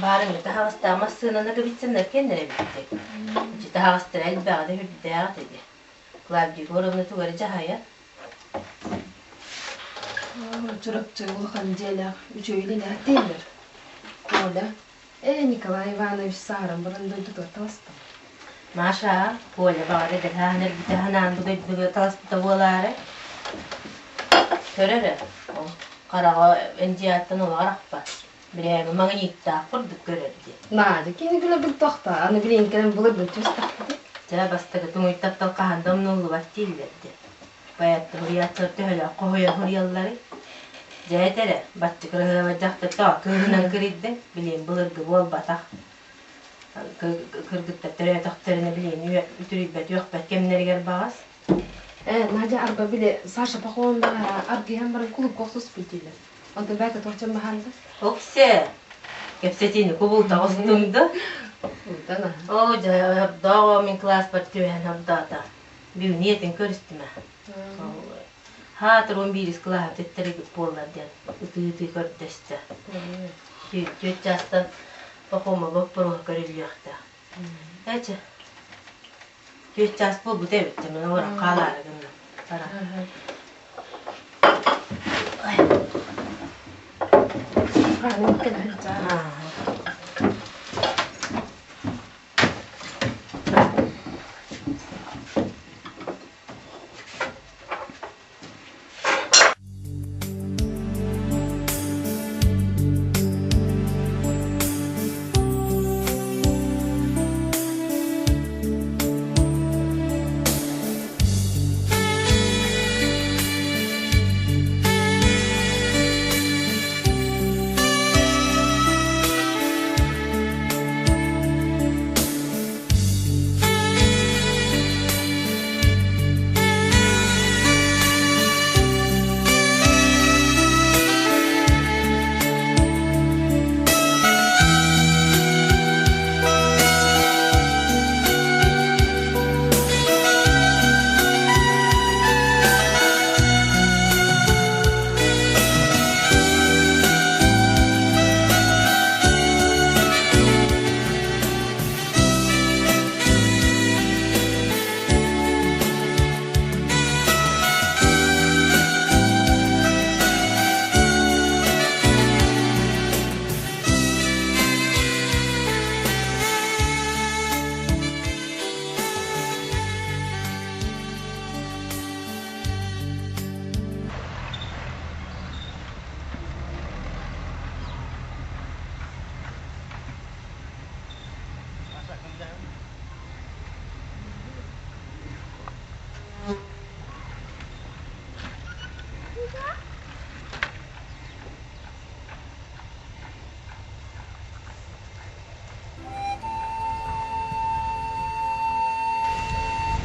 Баарыҥ таһаҕастаах массыынаны кыбитсэннэр кэннэрэ эбиттик. Ити таһаҕастара элбэҕэ да үрдээх этэ дии. Клавдия Егоровна тугу эрэ дьаһайар. Чурапчы улахан дьиэлээх үчүгэй үлэлээх дииллэр. Коля, ээ Николай Иванович сааран баран дойдутугар таласта. Маша, Коля баҕар эдэр эрбитэ ханаан бу дойдуга таласпыта буолаары. Көр эрэ, ол хараҕа эндиаттан олоҕор ахпат. Билээҥи маҥыньыктаах курдук көрөр дии. Надя кини билэ тохто, аны билин кэлэн былыр түстахпыт. Дьэ, бастакы туҥуй таптал хаһан да умнуллубат дииллэр дии. Поэттар суруйааччылар төһөлөөх хоһуйан суруйалларый? Дьэ этэрэ, бачча кыраһыаба дьахтар тоҕо кыыһынан кырыйдыҥ, билиэн былыргы буолбатах. Кыргыттар төрөөтөхтөрүнэ билиэн үтүрүйбэт, үөхпэт кэмнэригэр баҕас. Ээ, Надя арба били Саша Пахомов аргыйан баран кулуупка охсуспут дииллэр. Онтон бэйэтэ туох баһаанда? Оксе, кэпсэтиини кубулта оҕустуҥ да? Оо, дьэ, ордоох мин класспар түбэһэн ордоото. Бүгүн ийэтин көрүстүм ээ. Хаатыр 11 кылааһым тэттэригит буоллар диэн ытыы-ытыы көрдөстө. Түөрт чаастан Пахома боппуруоһа көрүллүөхтээх. Эчи, түөрт чаас буолбут эбит, мин олорон хаалаары гынным. Бара.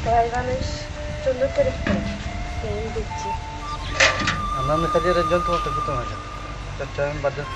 Николай Иванович, дьоннор көрүөхтэрэ. Бэйэм билчи. Анан Михаил дьон тула турбутун ача. Чаччаан бардым.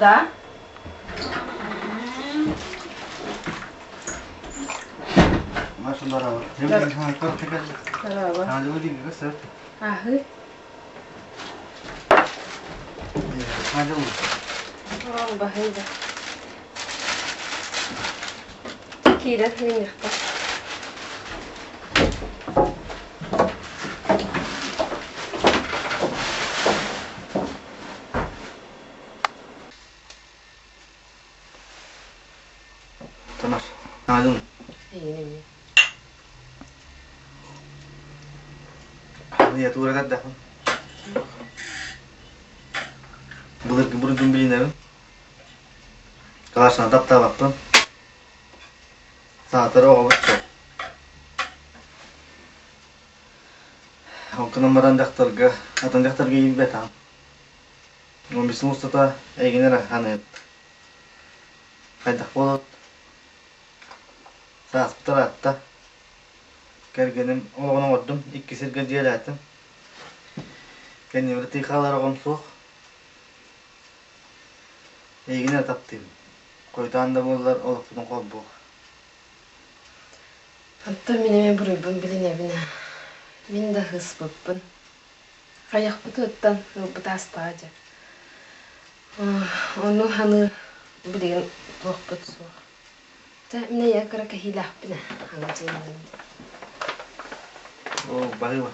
Да? Маша барабы. Здорово. Аһы. О, баһыйда. Киирэр минньихтэ. Тамар. Наадын. Эйин Я туурагар дахын. Былыргы бурдун билинэбин. Калашына таптаабаппын. Саатар оҕобут суох. Онтон баран дьахтарга, атын дьахтарга иирбэтэҕим. 15 сыл устата эйигин эрэ ханыыт. Хайдах буолабыт? Сааспыт ыраатта. Кэргэним олоҕун оҥордум, икки сиргэ дьиэлээтим. Кэннибэр тыы хаалар оҕом суох. Эйигин эрэ таптыыбын. Хойутаан да буоллар олохпутун холбуох. Оттон мин эмиэ буруйбун билинэбин ээ. Мин да ыһыспыппын. Хайахпытыттан ылбыт аастаҕа дьэ. Ону аны билигин туохпут суох. Чэ, мин эйэ кыра кэһиилээхпин ээ, аны дьиэлэнэн. Оо, баһыыба.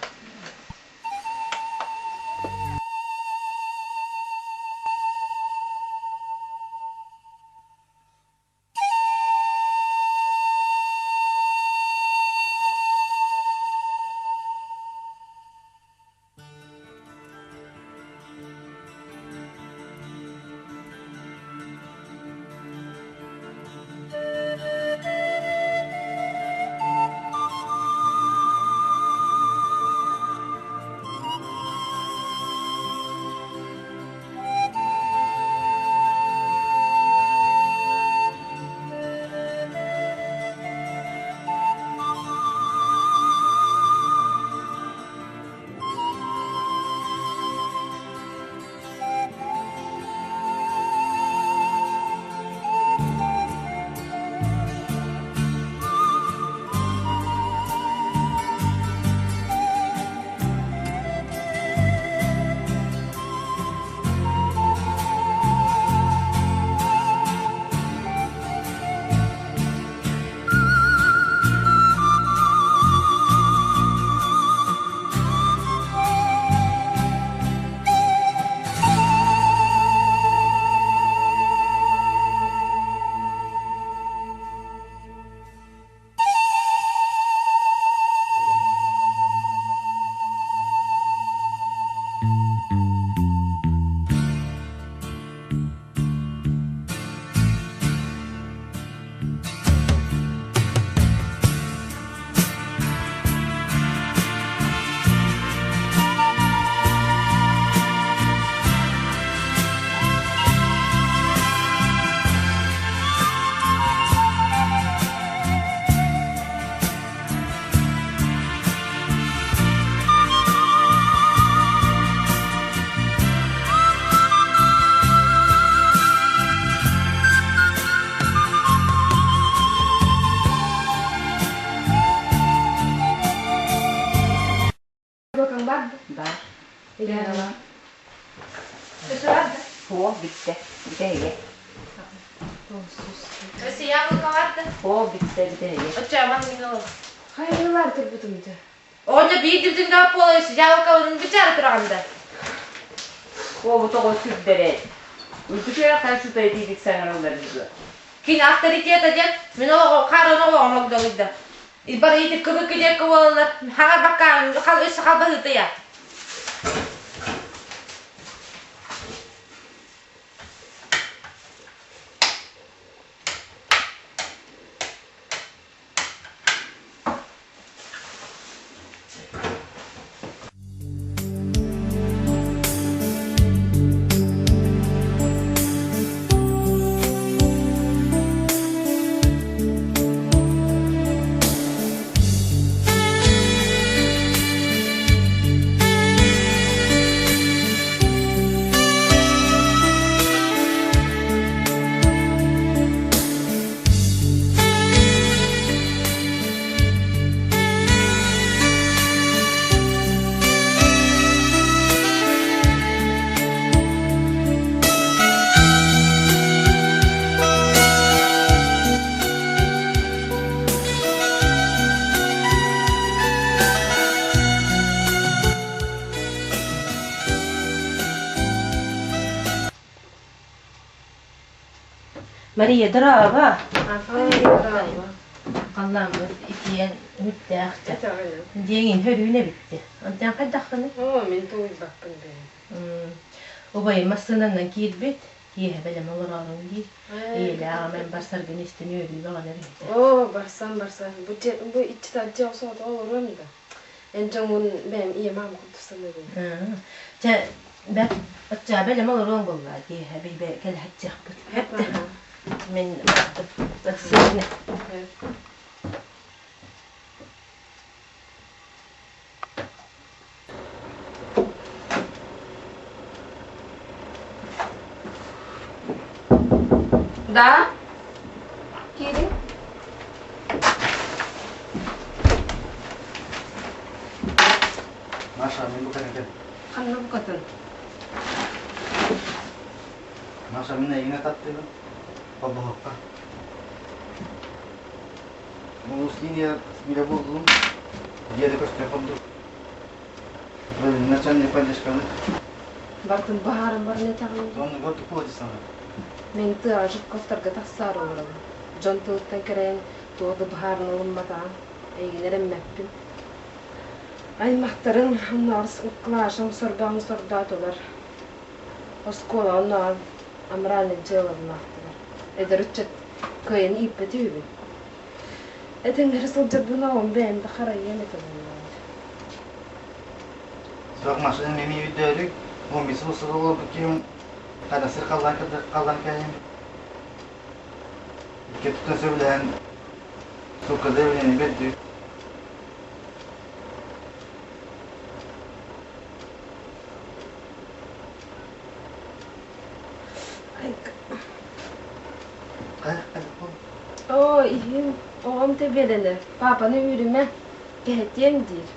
Бакан бар Бар. Илэҕэ. Суох бүттэ. Бүтэһигэ. Өссө яблоко барды. Суох бүттэ бүтэһигэ. Оччоҕо мин ол. Хайалар турбутум дьэ. Оҕонньор биир дибдин буола өссө яблоко бычаары тураҕын да. О, бу тоҕо сүрдэрэ. Үрдүкэ хайсыта итиитик саҥараллар дии. Кини авторитета диэн мин олоҕо хаарыан олоҕум огдолуйда. Бар ити кыбыкы диэкки буолаллар. Хаҥар бакка хал өссө халбаһыытыйа. Мария, дорообо. Халлааммыт итийэн үттээх дьэ. Диэҥин хөрүүнэ эбитти. Онтон хайдаххыный? Оо, мин тулуйбаппын бэйэм. Убайым массыынанан киирбит. Киэһэ бэлэм олороорун диир. Ийэлээх аҕам барсаргын истэн үөрүү бөҕөнөр үһү. Оо, барсан, барсан. Бу, бу иччитэ дьэ осоото олоруом да. Эн дьоҥҥун бэйэм ийэм аҕам курдук саныыбын. Чэ, бэрт оччоҕо бэлэм олоруоҥ буоллаа киэһэ биһиги кэлэһэччиэхпит. Мин таксиһына. Да? Киирин. Маша, мин бу кэнникэн. Ханна букатын? Маша, мин эйигин ататтыыбын. Холбоһуохха. Улуус линия билэ буоллум. Дьиэ да көстөр курдук. Начальник поддержканы. Бартын баһаарым баран этэҕин. Онно вот тупо десана. Мин тыаҕа Жирковтарга тахсаары олоробун. Дьон тылыттан кэрэйэн туох да быһаарына ылымматаҕым. Эйигин эрэммэппин. Аймахтарыҥ оннооҕор кылаашаҥ сордооҕун сордоотулар. Оскуола оннооҕор амральнай дьыалалаахтылар. Эдэр ыччат кыайан ииппэт үһүбүн. Этэҥҥэ сылдьарбын оҕом бэйэм да харайыам этэ буоллаҕа. Суох машина эмиэ өйдөөрүк, 15 сыл олорбут киһим хадасыр халлаан халлаан кэлин икки тута сөбүлэһэн суукка заявление бердик. Оо, иһим, оҕом тэбиэлэнэр. Паапаны үүрүмэ, кэһэтиэм диир.